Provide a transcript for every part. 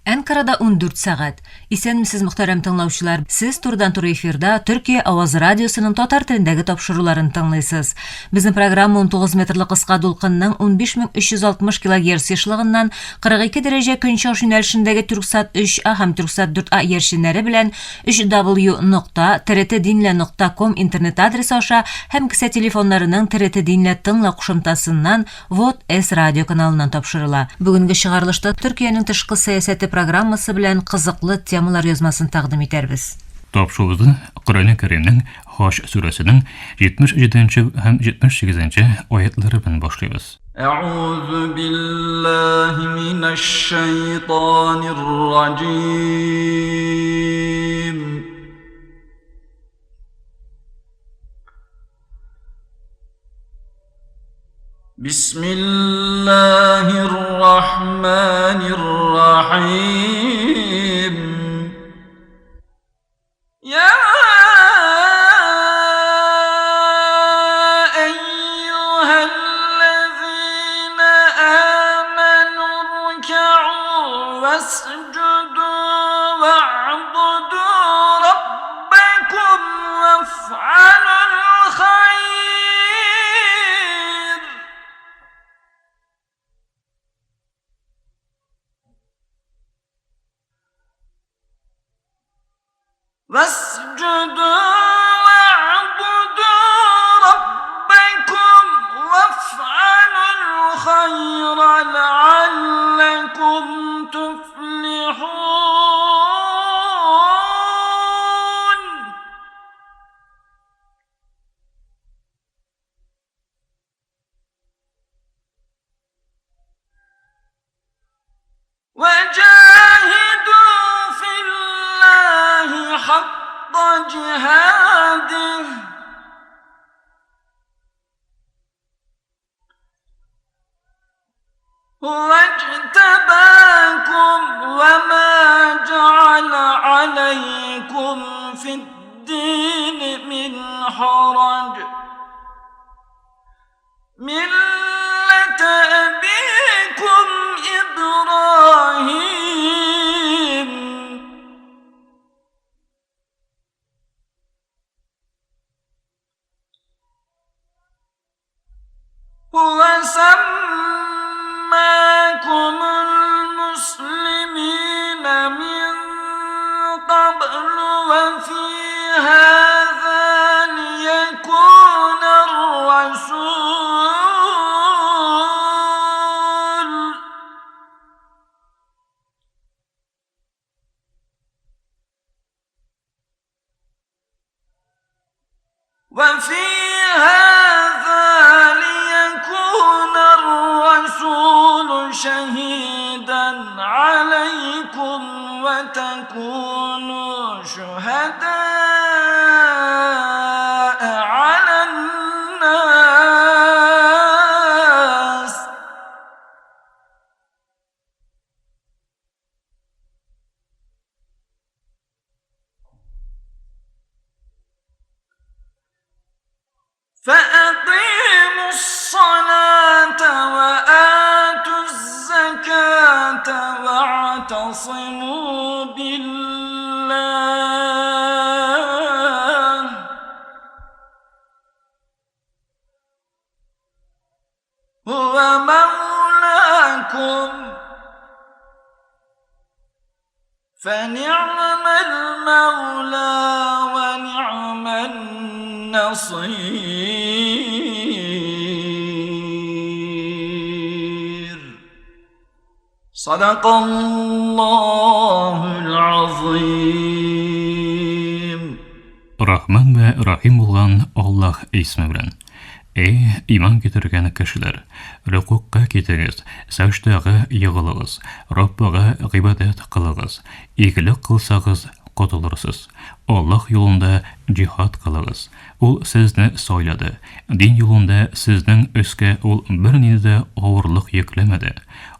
Әнкарада 14 сәгать. Исәнмесез, мөхтәрәм тыңлаучылар. Сез турыдан-туры эфирда Төркия авазы радиосының татар телендәге тапшыруларын тыңлыйсыз. Безнең программа 19 метрлы кыска дулкынның 15360 килогерц ешлыгыннан 42 дәрәҗә көнчыгыш юнәлешендәге Түрксат 3А һәм Түрксат 4А иярченнәре белән 3W нокта TRT-Dinle нокта ком интернет адресы аша һәм кесә телефоннарының TRT Dinle тыңла кушымтасыннан Вот С радио каналыннан тапшырыла. Бүгенге чыгарылышта Төркиянең тышкы сәясәте программасы белән кызыклы темалар язмасын тәкъдим итәрбез. Тапшыруыбызны Коръәни Кәримнең Хаҗ сүрәсенең 77 нче һәм 78 нче аятлары белән башлыйбыз. Әгъузу биллаһи минәш-шәйтанир раҗим. بسم الله الرحمن الرحيم يا أيها الذين آمنوا اركعوا واسجدوا واعبدوا ربكم وافعلوا الخير واسجدوا واعبدوا ربكم وافعلوا الخير لعلكم تفلحون وجاهدوا في الله حق جهاده هو اجتباكم وما جعل عليكم في الدين من حرج ملة أبيكم إبراهيم هو سماكم المسلمين من قبل وفي هذا ليكون الرسول وفي هذا ليكون الرسول شهيدا عليكم وتكونوا شهداء على الناس فأقيموا الصلاة وآتوا الزكاة واعتصموا بالله هو مولاكم فنعم المولى ونعم النصير صدق الله العظيم Рахман вә Рахим булган Аллаһ исеме белән. Эй, иман китергән кешеләр, рөкүгъка китегез, сәҗдәгә егылыгыз, Раббыга гыйбадәт кылыгыз, игелек кылсагыз, котылырсыз. Аллаһ юлында җиһад кылыгыз. Ул сезне сайлады. Дин юлында сезнең өскә ул бернинди дә авырлык йөкләмәде.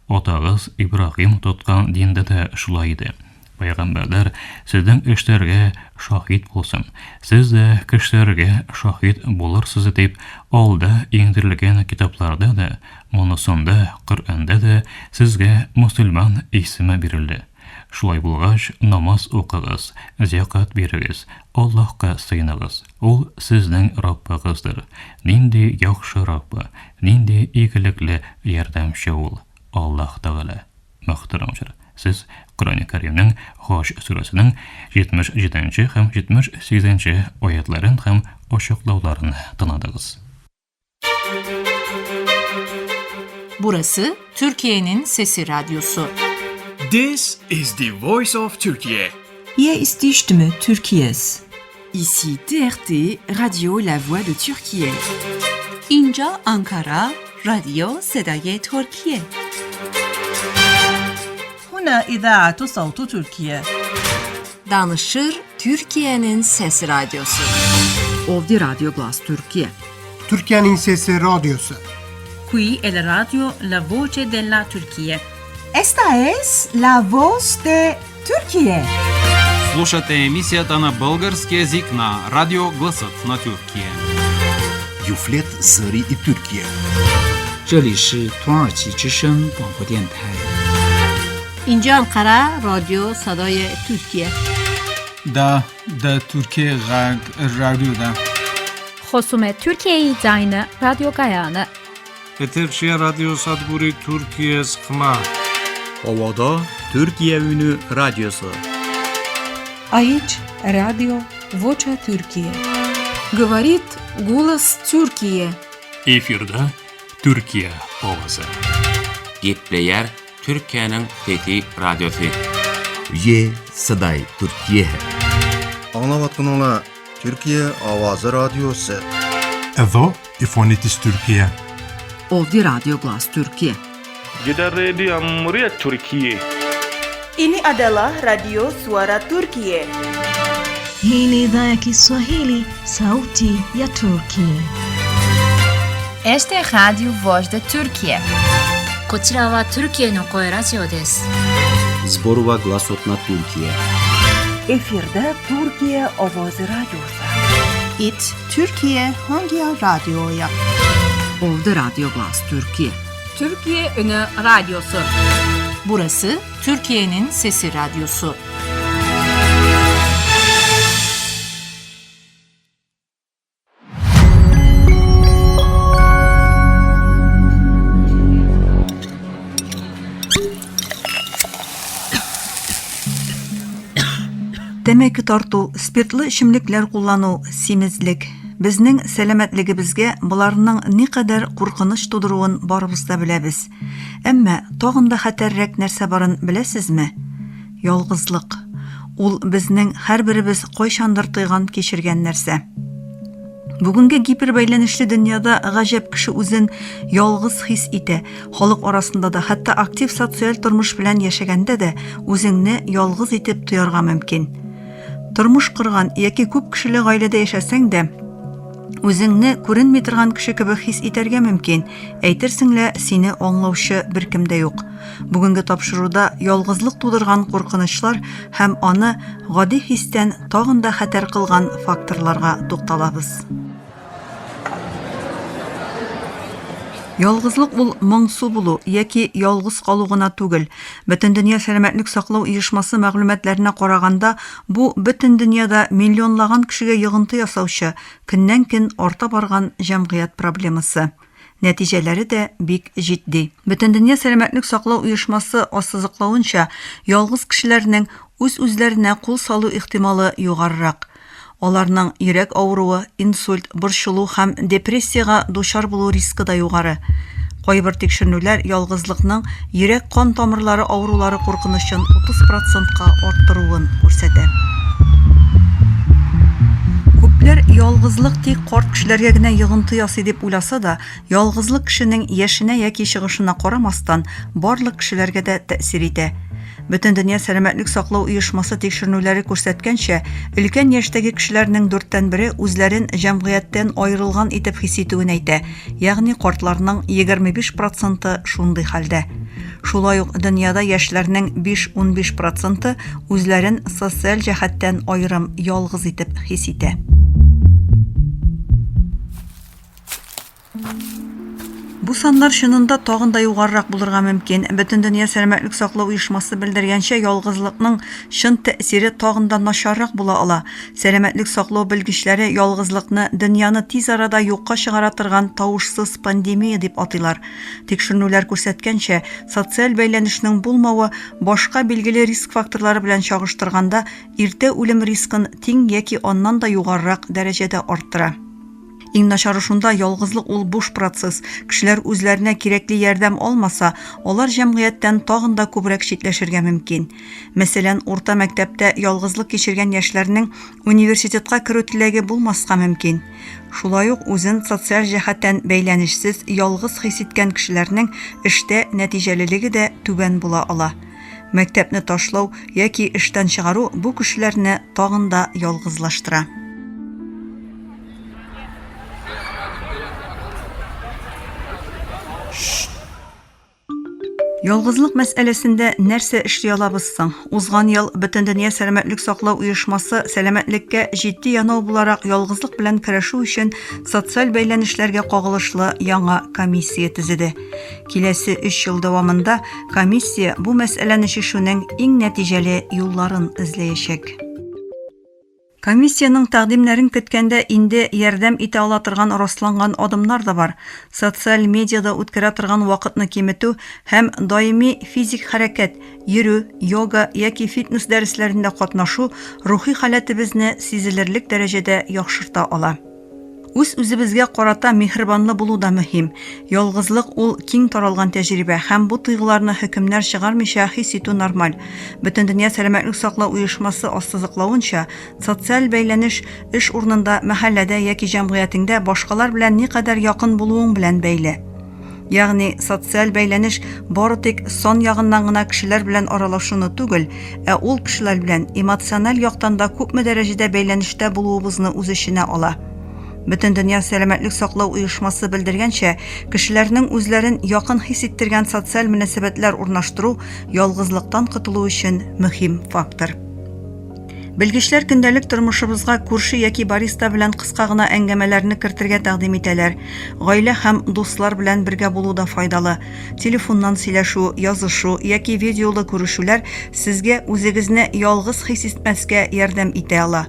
Атагыз Ибраһим тоткан диндә дә шулай иде. Пәйгамбәрләр сезнең эшләргә шаһит булсын, сез дә кешеләргә шаһит булырсыз дип, алда иңдерелгән китапларда да, Монысында Коръәндә дә сезгә мөселман исеме бирелде. Шулай булгач, намаз укыгыз, зәкят бирегез, Аллаһка сыеныгыз. Ул сезнең Раббыгыздыр. Нинди яхшы Раббы, нинди игелекле ярдәмче Ул, Аллаһ Тәгалә. Мөхтәрәмчеләр, сез Коръәни Кәримнең Хаҗ сүрәсенең 77 нче һәм 78 нче аятларын һәм ачыклауларын тыңладыгыз. Burası Türkiye'nin Sesi Radyosu. This is the voice of Turkey. Hier ist die Stimme Türkiye's. Ici TRT, Radio La Voix de Türkiye. اینجا آنکارا رادیو صدای ترکیه. هنا إذاعة صوت تركيا. Danışır Türkiye'nin Sesi Radyosu. Ovdi Radyo Glas Türkiye. Türkiye'nin Sesi Radyosu. Qui è la radio La Voce della Turchia. Esta es la voz de Türkiye. Слушате емисията на български език на Радио Гласът на Тюркия. Юфлет Зъри и Türkiye. 这里是土耳其之声广播电台。 اینجا انقره رادیو صدای ترکیه. دا د ترکیې غږ راډیو ده. խոսում է Թուրքիայի ձայնը ռադիոկայանը։ Եթերշիա ռադիոսადგուրի Թուրքիես խմա։ Ovada Türkiye Ünü Radyosu. Aici Radio Vocea Türkiye. Говорит голос Türkiye. Efirde Türkiye Owazy. Gepleýär Türkiýäniň Sesi Radiosy. Ye Saday Türkiye. Аңлаватканыңла Türkiye Owazy Radiosu. Εδώ η φωνή της Τουρκία. Ovdi Radyo Glas Türkiye. Gidan rediyon muryar Turkiyya. Ini adalah Radio Suara Turkiye. Hii ni idhaa ya Kiswahili, sauti ya Turki. Esta é Rádio Voz da Turquia. こちらはトルキエの声ラジオです。 Зборува гласот на Туркија. Efirde Türkiye Ovozi Radyosu. It Türkiye Hangi Radyo'ya? Ovdi Radyo Glas Türkiye. Türkiye Ünü Radyosu. Burası Türkiye'nin Sesi Radyosu. Тәмәке тарту, спиртлы эчемлекләр куллану, симезлек. Безнең сәламәтлегебезгә боларның никадәр куркыныч тудыруын барыбыз да беләбез. Әмма тагын да хәтәррәк нәрсә барын беләсезме? Ялгызлык. Ул безнең һәрберебез кайчандыр тойган кичергән нәрсә. Бүгенге гипербәйләнешле дөньяда гаҗәп кеше үзен ялгыз хис итә. Халык арасында да, хәтта актив социаль тормыш белән яшәгәндә дә үзеңне ялгыз итеп тоярга мөмкин. Тормыш корган яки күп кешеле гаиләдә яшәсәң дә, үзеңне күренми торган кеше кебек хис итәргә мөмкин. Әйтерсең лә, сине аңлаучы беркем дә юк. Бүгенге тапшыруда ялгызлык тудырган куркынычлар һәм аны гади хистән тагын да хәтәр кылган факторларга тукталабыз. Ялгызлык ул моңсу булу яки ялгыз калу гына түгел. Бөтендөнья сәламәтлек саклау оешмасы мәгълүматларына караганда, бу бөтен дөньяда миллионлаган кешегә йогынты ясаучы, көннән-көн арта барган җәмгыять проблемасы. Нәтиҗәләре дә бик җитди. Бөтендөнья сәламәтлек саклау оешмасы ассызыклавынча, ялгыз кешеләрнең үз-үзләренә кул салу ихтималы югарырак. Аларның йөрәк авыруы, инсульт, борчылу һәм депрессиягә дучар булу рискы да югары. Кайбер тикшеренүләр ялгызлыкның йөрәк-кан тамырлары авырулары куркынычын 30 процентка арттыруын күрсәтә. Күпләр ялгызлык тик карт кешеләргә генә йогынты ясый дип уйласа да, ялгызлык кешенең яшенә яки чыгышына карамастан, барлык кешеләргә дә тәэсир итә. Бөтендөнья сәламәтлек саклау оешмасы тикшеренүләре күрсәткәнчә, өлкән яшьтәге кешеләрнең дүрттән бере үзләрен җәмгыятьтән аерылган итеп хис итүен әйтә, ягъни картларның 25 проценты шундый хәлдә. Шулай ук дөньяда яшьләрнең 5-15 проценты үзләрен социаль җәһәттән аерым, ялгыз итеп хис итә. Бу саннар чынында тагын да югарырак булырга мөмкин. Бөтендөнья сәламәтлек саклау оешмасы белдергәнчә, ялгызлыкның чын тәэсире тагын да начаррак була ала. Сәламәтлек саклау белгечләре ялгызлыкны дөньяны тиз арада юкка чыгара торган тавышсыз пандемия дип атыйлар. Тикшеренүләр күрсәткәнчә, социаль бәйләнешнең булмавы башка билгеле риск факторлары белән чагыштырганда иртә үлем рискын тиң яки аннан да югарырак дәрәҗәдә арттыра. Иң начары шунда, ялгызлык ул буш процесс. Кешеләр үзләренә кирәкле ярдәм алмаса, алар җәмгыятьтән тагын да күбрәк читләшергә мөмкин. Мәсәлән, урта мәктәптә ялгызлык кичергән яшьләрнең университетка керү теләге булмаска мөмкин. Шулай ук үзен социаль җәһәттән бәйләнешсез, ялгыз хис иткән кешеләрнең эштә нәтиҗәлелеге дә түбән була ала. Мәктәпне ташлау яки эштән чыгару бу кешеләрне тагын да ялгызлаштыра. Ялгызлык мәсьәләсендә нәрсә эшли алабыз соң? Узган ел Бөтендөнья сәламәтлек саклау оешмасы сәламәтлеккә җитди янау буларак ялгызлык белән көрәшү өчен социаль бәйләнешләргә кагылышлы яңа комиссия төзеде. Киләсе өч ел дәвамында комиссия бу мәсьәләне чишүнең иң нәтиҗәле юлларын эзләячәк. Комиссиянең тәкъдимнәрен көткәндә инде ярдәм итә ала торган расланган адымнар да бар, социаль медиада үткәрә торган вакытны киметү һәм даими физик хәрәкәт, йөрү, йога яки фитнес дәресләрендә катнашу рухи халәтебезне сизелерлек дәрәҗәдә яхшырта ала. Үз-үзебезгә карата миһербанлы булу да мөһим. Ялгызлык ул киң таралган тәҗрибә һәм бу тойгыларны хөкемнәр чыгармыйча хис итү нормаль. Бөтендөнья сәламәтлек саклау оешмасы ассызыклавынча, социаль бәйләнеш эш урынында, мәхәлләдә яки җәмгыятеңдә башкалар белән никадәр якын булуың белән бәйле. Ягъни социаль бәйләнеш бары тик сан ягыннан гына кешеләр белән аралашуны түгел, ә ул кешеләр белән эмоциональ яктан да күпме дәрәҗәдә бәйләнештә булуыбызны үз эченә ала. Бөтендөнья сәламәтлек саклау оешмасы белдергәнчә, кешеләрнең үзләрен якын хис иттергән социаль мөнәсәбәтләр урнаштыру ялгызлыктан котылу өчен мөһим фактор. Белгечләр көндәлек тормышыбызга күрше яки бариста белән кыска гына әңгәмәләрне кертергә тәкъдим итәләр. Гаилә һәм дуслар белән бергә булу да файдалы. Телефоннан сөйләшү, язышу яки видеолы күрешүләр сезгә үзегезне ялгыз хис итмәскә ярдәм итә ала.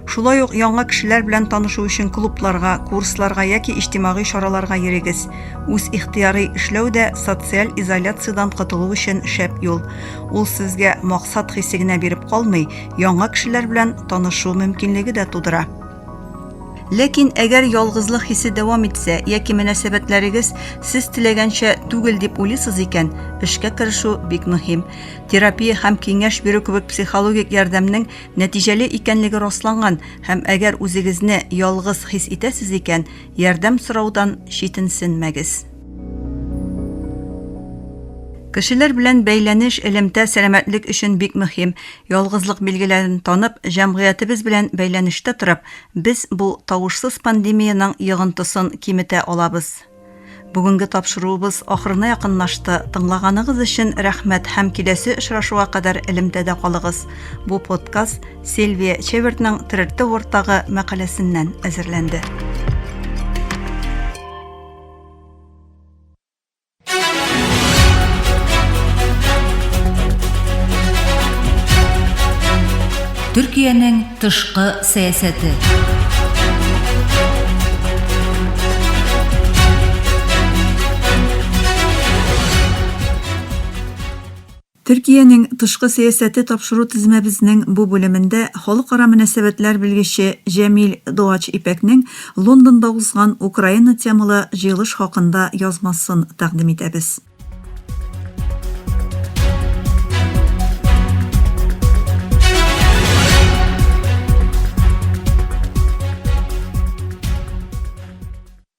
Шулай ук яңа кешеләр белән танышу өчен клубларга, курсларга яки иҗтимагый чараларга йөрегез. Үз ихтыярый эшләү дә социаль изоляциядән котылу өчен шәп юл. Ул сезгә максат хисе генә биреп калмый, яңа кешеләр белән танышу мөмкинлеге дә тудыра. Ләкин әгәр ялгызлык хисе дәвам итсә яки мөнәсәбәтләрегез сез теләгәнчә түгел дип уйлыйсыз икән, эшкә керешү бик мөһим. Терапия һәм киңәш бирү кебек психологик ярдәмнең нәтиҗәле икәнлеге расланган һәм әгәр үзегезне ялгыз хис итәсез икән, ярдәм сораудан читенсенмәгез. Кешеләр белән бәйләнеш, элемтә сәламәтлек өчен бик мөһим. Ялгызлык билгеләрен танып, җәмгыятебез белән бәйләнештә торып, без бу тавышсыз пандемиянең йогынтысын киметә алабыз. Бүгенге тапшыруыбыз ахырына якынлашты. Тыңлаганыгыз өчен рәхмәт һәм киләсе очрашуга кадәр элемтәдә калыгыз. Бу подкаст Сильвия Чевертның ТРТ Word-тагы мәкаләсеннән әзерләнде. Төркиянең тышкы сәясәте. Төркиянең тышкы сәясәте тапшыру тезмәбезнең бу бүлемендә халыкара мөнәсәбәтләр белгече Җәмил Доач Ипәкнең Лондонда узган Украина темалы җыелыш хакында язмасын тәкъдим итәбез.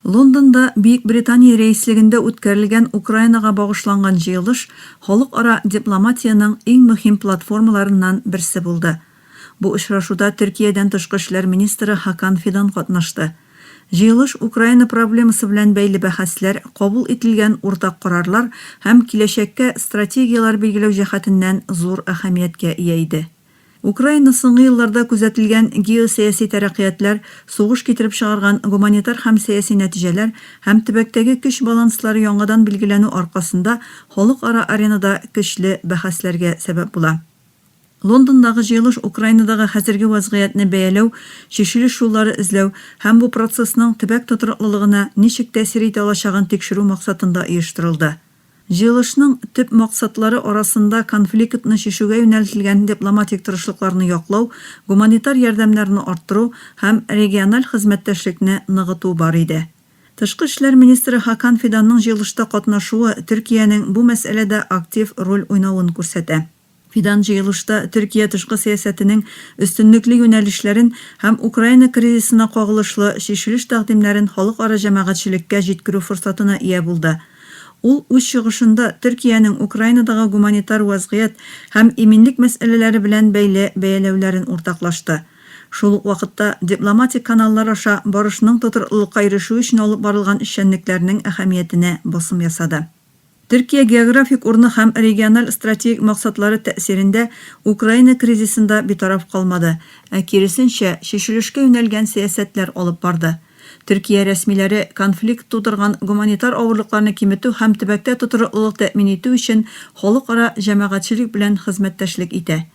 Лондонда Бөекбритания рәислегендә үткәрелгән Украинага багышланган җыелыш халыкара дипломатиянең иң мөһим платформаларыннан берсе булды. Бу очрашуда Төркиядән тышкы эшләр министры Хакан Фидан катнашты. Җыелыш Украина проблемасы белән бәйле бәхәсләр, кабул ителгән уртак карарлар һәм киләчәккә стратегияләр билгеләү җәһәтеннән зур әһәмияткә ия иде. Украина соңгы елларда күзәтелгән геосәяси тәрәккыятләр, сугыш китереп чыгарган гуманитар һәм сәяси нәтиҗәләр һәм төбәктәге көч баланслары яңадан билгеләнү аркасында халыкара аренада көчле бәхәсләргә сәбәп була. Лондондагы җыелыш Украинадагы хәзерге вәзгыятьне бәяләү, чишелеш юллары эзләү һәм бу процессның төбәк тотрыклылыгына ничек тәэсир итә алачагын тикшерү максатында оештырылды. Җыелышның төп максатлары арасында конфликтны чишүгә юнәлтелгән дипломатик тырышлыкларны яклау, гуманитар ярдәмнәрне арттыру һәм региональ хезмәттәшлекне ныгыту бар иде. Тышкы эшләр министры Хакан Фиданның җыелышта катнашуы Төркиянең бу мәсьәләдә актив роль уйнавын күрсәтә. Фидан җыелышта Төркия тышкы сәясәтенең өстенлекле юнәлешләрен һәм Украина кризисына кагылышлы чишелеш тәкъдимнәрен халыкара җәмәгатьчелеккә җиткерү форсатына ия булды. Ул үз чыгышында Төркиянең Украинадагы гуманитар вәзгыять һәм иминлек мәсьәләләре белән бәйле бәяләүләрен уртаклашты. Шул ук вакытта дипломатик каналлар аша барышның тотрыклылыкка ирешү өчен алып барылган эшчәнлекләрнең әһәмиятенә басым ясады. Төркия географик урыны һәм региональ стратегик максатлары тәэсирендә Украина кризисында битараф калмады, ә киресенчә, чишелешкә юнәлгән сәясәтләр алып барды. Төркия рәсмиләре конфликт тудырган гуманитар авырлыкларны киметү һәм төбәктә тотрыклылык тәэмин итү өчен халыкара җәмәгатьчелек белән хезмәттәшлек итә.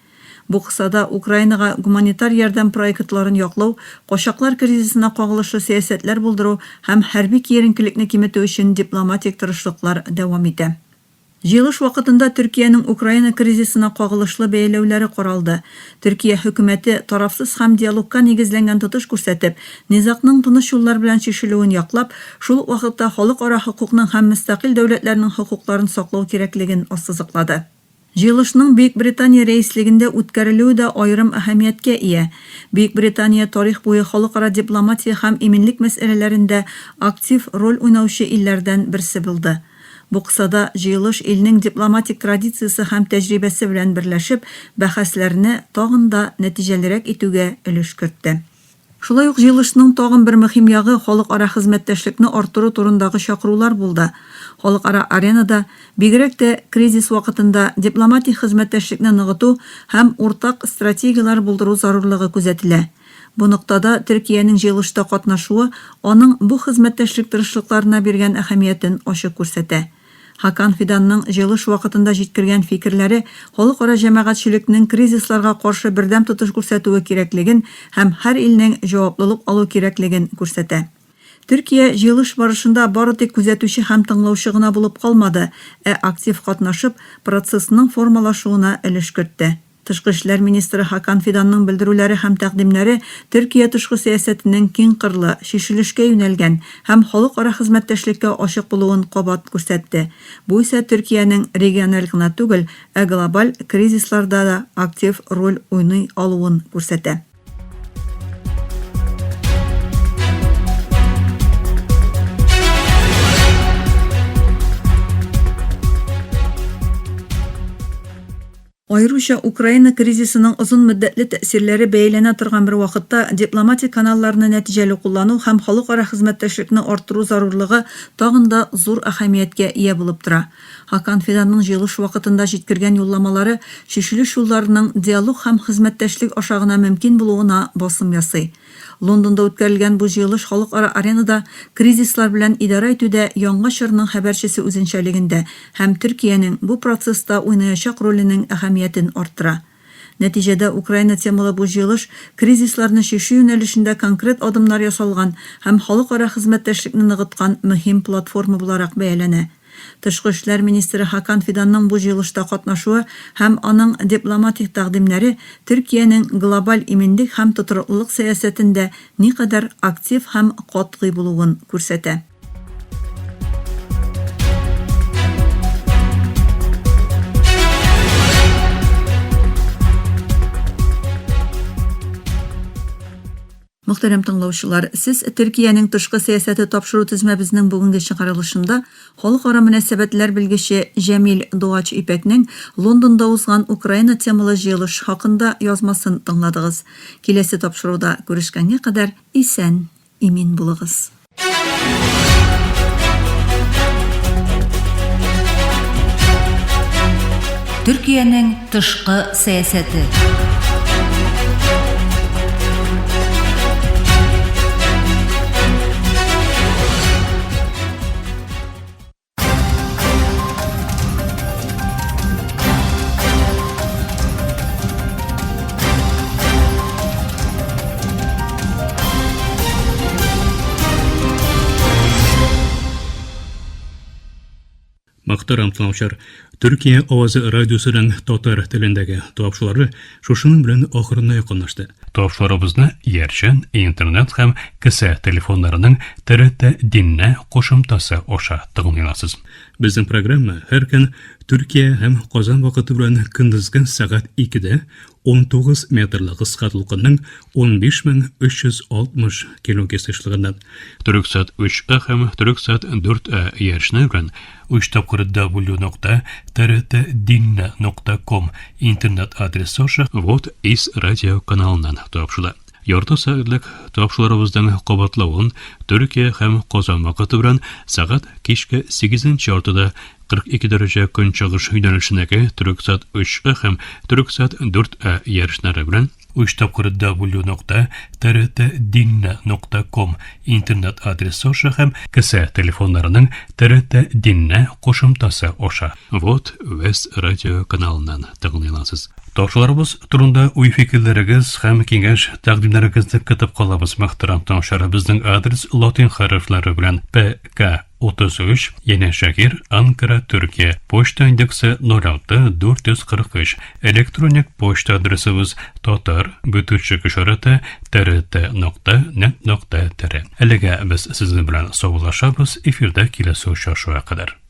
Бу кысада Украинага гуманитар ярдәм проектларын яклау, качаклар кризисына кагылышлы сәясәтләр булдыру һәм хәрби киеренкелекне киметү өчен дипломатик тырышлыклар дәвам итә. Җыелыш вакытында Төркиянең Украина кризисына кагылышлы бәяләүләре каралды. Төркия хөкүмәте, тарафсыз һәм диалогка нигезләнгән тотыш күрсәтеп, низагның тыныч юллар белән чишелүен яклап, шул ук вакытта халыкара хокукның һәм мөстәкыйль дәүләтләрнең хокукларын саклау кирәклеген ассызыклады. Җыелышның Бөекбритания рәислегендә үткәрелүе дә аерым әһәмияткә ия. Бөекбритания тарих буе халыкара дипломатия һәм иминлек мәсьәләләрендә актив роль уйнаучы илләрдән берсе булды. Бу кысада җыелыш илнең дипломатик традициясе һәм тәҗрибәсе белән берләшеп, бәхәсләрне тагын да нәтиҗәлерәк итүгә өлеш кертте. Шулай ук җыелышның тагын бер мөһим ягы халыкара хезмәттәшлекне арттыру турындагы чакырулар булды. Халыкара аренада, бигрәк тә кризис вакытында, дипломатик хезмәттәшлекне ныгыту һәм уртак стратегияләр булдыру зарурлыгы күзәтелә. Бу ноктада Төркиянең җыелышта катнашуы аның бу хезмәттәшлек тырышлыкларына биргән әһәмиятен ачык күрсәтә. Хакан Фиданның җыелыш вакытында җиткергән фикерләре халыкара җәмәгатьчелекнең кризисларга каршы бердәм тотыш күрсәтүе кирәклеген һәм һәр илнең җаваплылык алу кирәклеген күрсәтә. Төркия җыелыш барышында бары тик күзәтүче һәм тыңлаучы гына булып калмады, ә актив катнашып, процессның формалашуына өлеш кертте. Тышкы эшләр министры Хакан Фиданның белдерүләре һәм тәкъдимнәре Төркия тышкы сәясәтенең киңкырлы, чишелешкә юнәлгән һәм халыкара хезмәттәшлеккә ачык булуын кабат күрсәтте. Бу исә Төркиянең региональ гына түгел, ә глобаль кризисларда да актив роль уйный алуын күрсәтә. Аеруча Украина кризисының озын мөддәтле тәэсирләре бәяләнә торган бер вакытта дипломатик каналларны нәтиҗәле куллану һәм халыкара хезмәттәшлекне арттыру зарурлыгы тагын да зур әһәмияткә ия булып тора. Хакан Фиданның җыелыш вакытында җиткергән юлламалары чишелеш юлларының диалог һәм хезмәттәшлек аша гына мөмкин булуына басым ясый. Лондонда үткәрелгән бу җыелыш халыкара аренада кризислар белән идарә итүдә яңа чорның хәбәрчесе үзенчәлегендә һәм Төркиянең бу процесста уйнаячак роленең әһәмиятен арттыра. Нәтиҗәдә Украина темалы бу җыелыш кризисларны чишү юнәлешендә конкрет адымнар ясалган һәм халыкара хезмәттәшлекне ныгыткан мөһим платформа буларак бәяләнә. Тышкы эшләр министры Хакан Фиданның бу җыелышта катнашуы һәм аның дипломатик тәкъдимнәре Төркиянең глобаль иминлек һәм тотрыклылык сәясәтендә никадәр актив һәм катгый булуын күрсәтә. Мөхтәрәм тыңлаучылар, сез Төркиянең тышкы сәясәте тапшыру төзмәбезнең бүгенге чыгарылышында халыкара мөнәсәбәтләр белгече Җәмил Дуач Ипәкнең Лондонда узган Украина темалы җыелыш хакында язмасын тыңладыгыз. Киләсе тапшыруда күрешкәнгә кадәр исән, имин булыгыз. Төркиянең тышкы сәясәте. Мөхтәрәм тыңлаучылар, Төркия авазы радиосының татар телендәге тапшырулары шушының белән ахырына якынлашты. Тапшыруларыбызны иярчен, интернет һәм кесә телефоннарының TRT Динне кушымтасы аша тыңлый аласыз. Безнең программа һәр көн Төркия һәм Казан вакыты белән көндезге сәгать 2-дә 19 метрлы кыска дулкынның 15360 килогерц ешлыгыннан Төрексат 3А һәм Төрексат 4А иярчене белән 3 тапкыр w нокта trtdinne.com интернет адресы аша Вот из радио каналыннан тапшыла. Ярты сәгатьлек тапшыруларыбызның кабатлавын Төркия һәм Казан вакыты белән сәгать кичке 8 яртыда 42 дәрәҗә көнчыгыш юнәлешендәге Төрексат 3А һәм Төрексат 4А иярченнәре белән 3 тапкыр w нокта trtdinne.com интернет адресы аша һәм кесә телефоннарының TRT Динне кушымтасы аша Вот Вест радио каналыннан тыңлый аласыз. Тапшыруларыбыз турында уй-фикерләрегез һәм киңәш тәкъдимнәрегезне көтеп калабыз. Мөхтәрәм тыңлаучылар, безнең адрес латин хәрефләре белән ПК 33, Янәшәһир, Анкара, Төркия. Почта индексы 06 443. Электроник почта адресыбыз татар бөтүчек ишарәте trt.net.tr. Әлегә без сезнең белән саубуллашабыз, эфирдә киләсе очрашуга кадәр.